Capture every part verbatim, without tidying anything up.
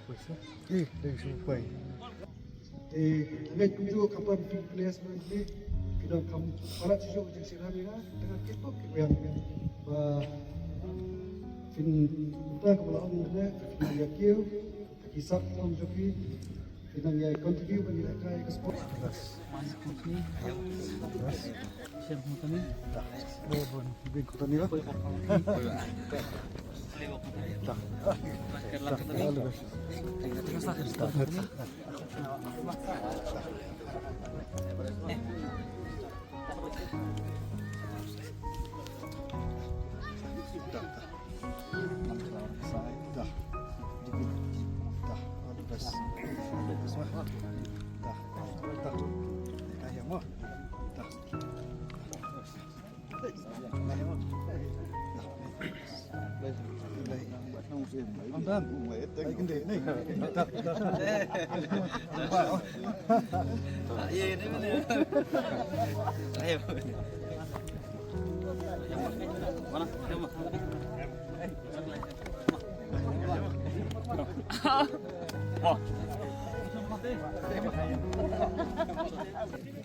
Eh, dei shu pai. Eh, leit kumjuh ka pam phi ples man phi. Ki dang kham palat shu shu jing sira ni na. Tengah kit pok ki biang. Ba phin ta ka bala ong ne, phin ya kiu. Ki sap ong jong phi. Phin nang ya continue ban ya kai ka sport.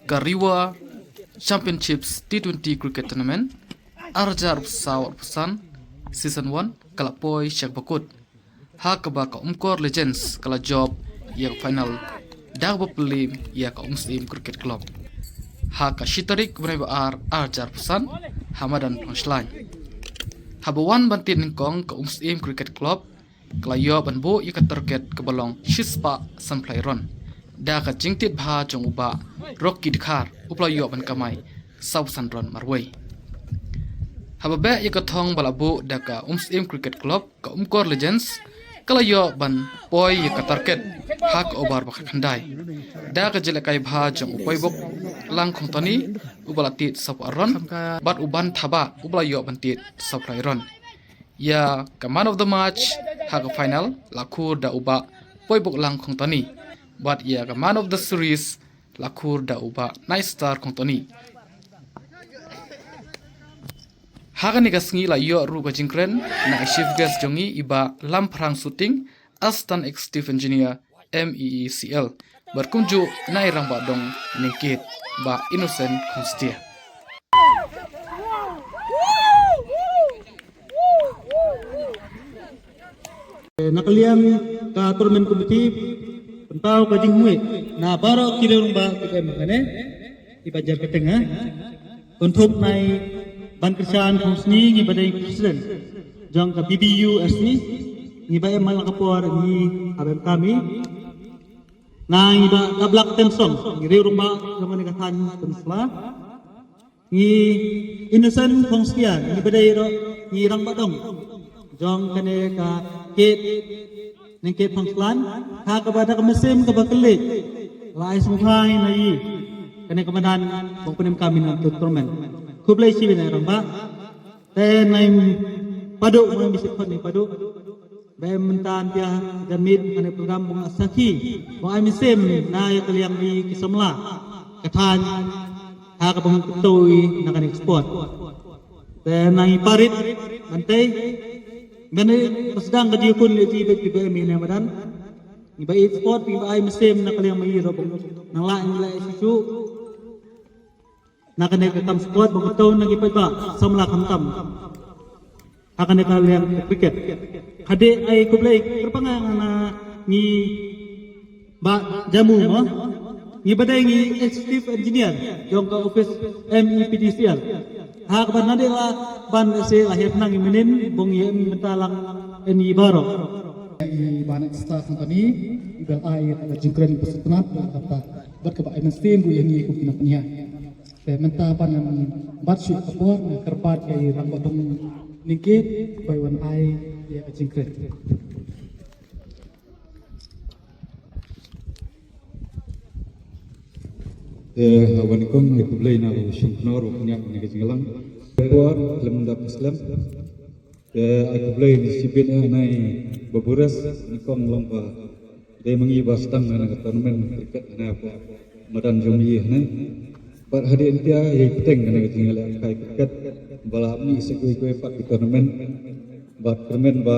Ka Riwa Championships T twenty Cricket Tournament ar hajar arphew saw arphew san, Season one, ka la poi sha kaba kut, ha kaba ka Umkor Legends ka la jop ïa ka final da kaba pynliem ïa ka Umsyiem Cricket Club ha ka shi tarik bnai ba ar, ar hajar arphew san, ha madan Phangshlaiñ. Haba wan ban tied nyngkong, ka Umsyiem Cricket Club ka la ïoh ban buh ïa ka target kaba long shispah sanphew lai run da ka jingtied bha jong u Bah Rocky Dkhar, uba la ïoh ban kamai sawphew san run marwei. Haba beh ïa ka thong ba la buh da ka Umsyiem Cricket Club, ka Umkor Legends ka la ïoh ban poi ïa ka target ha ka over ba khatkhyndai da ka jingïalehkai bha jong u Poibok Langkhongtoni, uba la tied sawphew ar run, bad u Ban Thabah, uba la ïoh ban tied sawphew lai run. Ïa ka man of the match ha ka final la khur da u Bah Poibok Langkhongtoni, bad ïa ka man of the series la khur da u Bah Nightstar Khongtoni. Ha kane ka sngi la ïoh ruh ka jingkren na i chief guest jong ngi, i Bah Lamphrang Suting, Assistant Executive Engineer, M E E C L, bad kumjuh na i Rangbah Dong Ningkied, Bah Innocent Khongstieh. Na ka liang ka tournament committee, pynpaw ka jingmut na baroh ki rangbah kiba em ha kane, kiba jar kyrteng, ha. Kynthup na i Ban Kyrshan Khongsni, ngi ba dei president jong ka B B U S ni, ngi ba em man la ka por ngi haba em kam i. Na i Bah Kablak Tensong, ngi riew rangbah jong kane ka thaiñ Pynursla. Ngi Innocent Khongstieh, ngi ba dei ruh ngi Rangbah Dong jong kane ka Kied Ningkied Phangshlaiñ, ha kaba da ka mynsiem kaba kylliej la ai sngewbha na i kane ka madan ba u pynemkam ïa kane ka tournament. Khublei shibun, eh, rangbah. Te na i Paduh, ma i Mister Khot, na i Paduh ba em mynta, ïa, janmiet ha kane ka program, ba nga sakhi ba ai mynsiem na ïa ka liang i ki samla ka thaiñ ha kaba ngi kyntu ïa na kane ka sport. Te na i Parit Mantei, mane ba sdang ka jingkun ïa ki ba ki ba em ïa na madan. Ngi ba ïeit sport, ngi ba ai mynsiem na ka liang ma i ruh ba nang lah ngi leh shuh shuh na kane ka kam sport, ba kyntu na ki paidbah samla khamtam ha kane ka liang ka cricket. Hadien ai khublei kyrpang na ngi Bah Jamu, mo, ngi ba dei ngi executive engineer jong ka office M E P D C L. Ha kaba nadei la ban se la hep na ngi mynnin, ba ngi em mynta lang, em i baroh. I Bah Nightstar Khongtoni, i ba ai ka jingkren ba sngewtynnat, bad kaba ai mynsiem ruh ïa ngi kum ki nongpynïaid. Te mynta ban ym bat shuh ka por, nga kyrpad ïa i Rangbah Dong Ningkied ba wan ai ïa ka jingkren. Te haba nyngkong, ai khublei na u shongknor u pynïaid ïa ka jingïalang. Por lem da slem. Te ai khublei shibun, eh, na i Bah Bures, nyngkong long ba dei ma ngi ba sdang na ka tournament cricket na ka madan jong ngi hane. Bad hadien ïa i pateng na ka jingïalehkai cricket ba la mih sa kiwei kiwei pat ki tournament. Bad kyrmen ba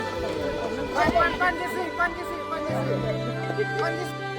Pan, pan, pan, Jesse, pan, Jesse, pan, Jesse. Pan, Jesse.